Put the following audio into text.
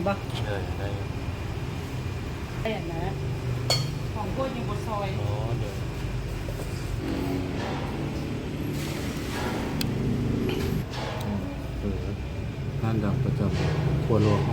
ບໍ່? ເອີ ໄດ້ຢູ່ ໄດ້ນະ ຂອງໂກດຍັງບໍ່ຊອຍ ອໍ ໂດຍ ເອີ ຮ້ານດັງປະຈຳຄົວຫຼວງເນ